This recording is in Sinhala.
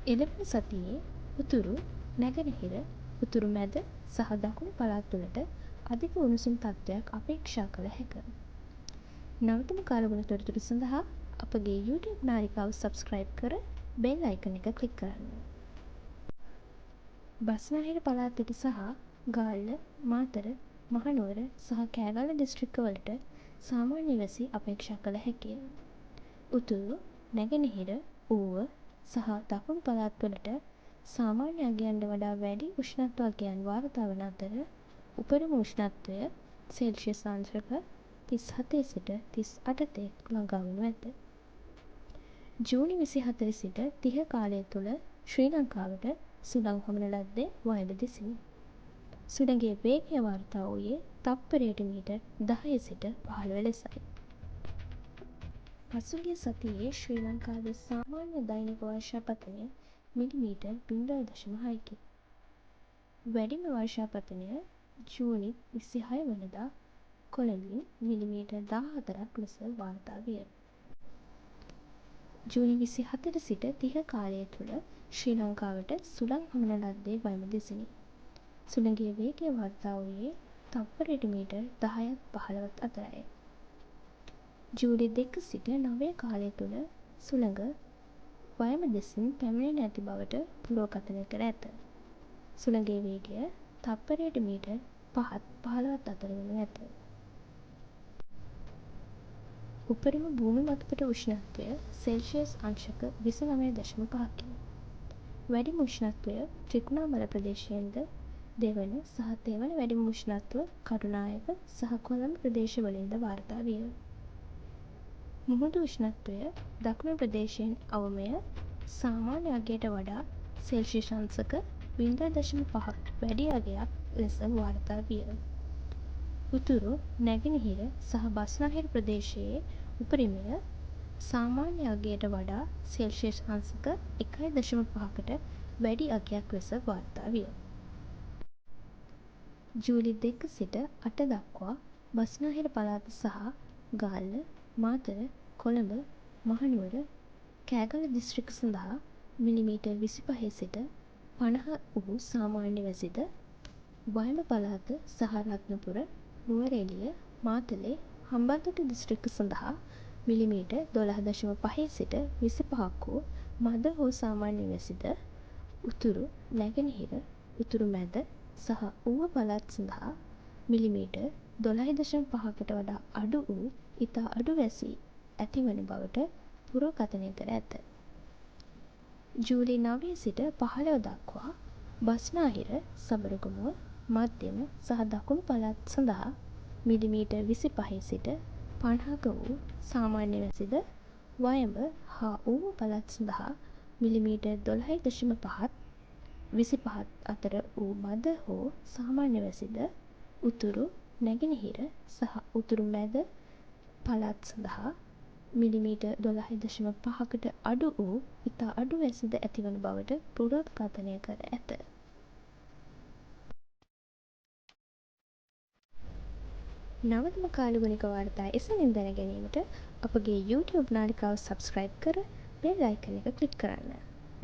එළඹෙන සතියේ උතුරු, නැගෙනහිර, උතුරු මැද සහ දකුණු පළාත්වලට අධික උණුසුම් තත්ත්වයක් අපේක්ෂා කළ හැක. නවතම කාලගුණ තොරතුරු සඳහා අපගේ YouTube නාලිකාව සබ්ස්ක්‍රයිබ් කර බෙල් අයිකන් එක ක්ලික් කරන්න. බස්නාහිර පළාතට සහ ගාල්ල, මාතර, මහනුවර සහ කෑගල්ල දිස්ත්‍රික්කවලට සාමාන්‍ය වැසි අපේක්ෂා කළ හැකිය. උතුරු, නැගෙනහිර, ඌව සහ දකුණු පළාත්වලට සාමාන්‍ය අගයන්ට වඩා වැඩි උෂ්ණත්ව අගයන් වාර්තා වන අතර උපරිම උෂ්ණත්වය සෙල්සියස් අංශක 37 සිට 38 තෙක් ළඟා වනු ඇත. ජූනි 24 සිට 30 කාලය තුළ ශ්‍රී ලංකාවට සුළං හමන ලද්දේ වයඹ දෙසිනි. සුළඟේ වේගය වාර්තා වූයේ තප්පරයට මීටර් 10 සිට 15 ලෙසයි. පසුගිය සතියේ ශ්‍රී ලංකාවේ සාමාන්‍ය දෛනික වර්ෂාපතනය මිලිමීටර් 0.6කි. වැඩිම වර්ෂාපතනය ජූනි 26 වනදා කොළඹින් මිලිමීටර් 14ක් ලෙස වාර්තා විය. ජූනි 24 සිට 30 කාලය තුළ ශ්‍රී ලංකාවට සුළං හමන ලද්දේ වයඹ දෙසිනි. සුළඟේ වේගය වාර්තා වූයේ තප්පරයට මීටර් 10ත් 15ත් අතරයි. ජූලි 2 සිට 9 කාලය තුළ සුළඟ වයඹ දෙසින් පැමිණෙනු ඇති බවට පුරෝකථනය කර ඇත. සුළඟේ වේගය තප්පරයට මීටර් 5ත් 15ත් අතර වනු ඇත. උපරිම භූමි මතුපිට උෂ්ණත්වය සෙල්සියස් අංශක 29.5කි. වැඩිම උෂ්ණත්වය ත්‍රිකුණාමල ප්‍රදේශයෙන්ද දෙවන සහ තෙවන වැඩිම උෂ්ණත්ව කටුනායක සහ කොළඹ ප්‍රදේශවලින්ද වාර්තා විය. මුහුදු උෂ්ණත්වය දකුණු ප්‍රදේශයෙන් අවමය සාමාන්‍ය අගයට වඩා සෙල්සියස් අංශක 0.5ක් වැඩි අගයක් ලෙස වාර්තා විය. උතුරු, නැගෙනහිර සහ බස්නාහිර ප්‍රදේශයේ උපරිමය සාමාන්‍ය අගයට වඩා සෙල්සියස් අංශක 1.5කට වැඩි අගයක් ලෙස වාර්තා විය. ජූලි 2 සිට 8 දක්වා බස්නාහිර පළාත සහ ගාල්ල, මාතර, කොළඹ, මහනුවර, කෑගල්ල දිස්ත්‍රික්ක සඳහා මිලිමීටර් 25 සිට 50 වූ සාමාන්‍ය වැසිද වයඹ පළාත සහ රත්නපුර, නුවරඑළිය, මාතලේ, හම්බන්තොට දිස්ත්‍රික්ක සඳහා මිලිමීටර් 12.5 සිට 25ක් වූ මද හෝ සාමාන්‍ය වැසිද උතුරු, නැගෙනහිර, උතුරු මැද සහ ඌව පළාත් සඳහා මිලිමීටර් 12.5කට වඩා අඩු වූ ඉතා අඩු වැසි ඇතිවන බවට පුරෝකථනය කර ඇත. ජූලි 9 සිට 15 දක්වා බස්නාහිර, සබරගමුව, මධ්‍යම සහ දකුණු පළාත් සඳහා මිලිමීටර් 25 සිට 50ක වූ සාමාන්‍ය වැසිද වයඹ හා ඌව පළාත් සඳහා මිලිමීටර් 12.5ත් 25ත් අතර වූ මද හෝ සාමාන්‍ය වැසිද උතුරු, නැගෙනහිර සහ උතුරු මැද පළාත් සඳහා මිලිමීටර් 12.5කට අඩු වූ ඉතා අඩු වැසිද ඇතිවන බවට පුරෝකථනය කර ඇත. නවතම කාලගුණික වාර්තා එසැණින් දැන ගැනීමට අපගේ YouTube නාලිකාව සබ්ස්ක්‍රයිබ් කර බෙල් අයිකන් එක ක්ලික් කරන්න.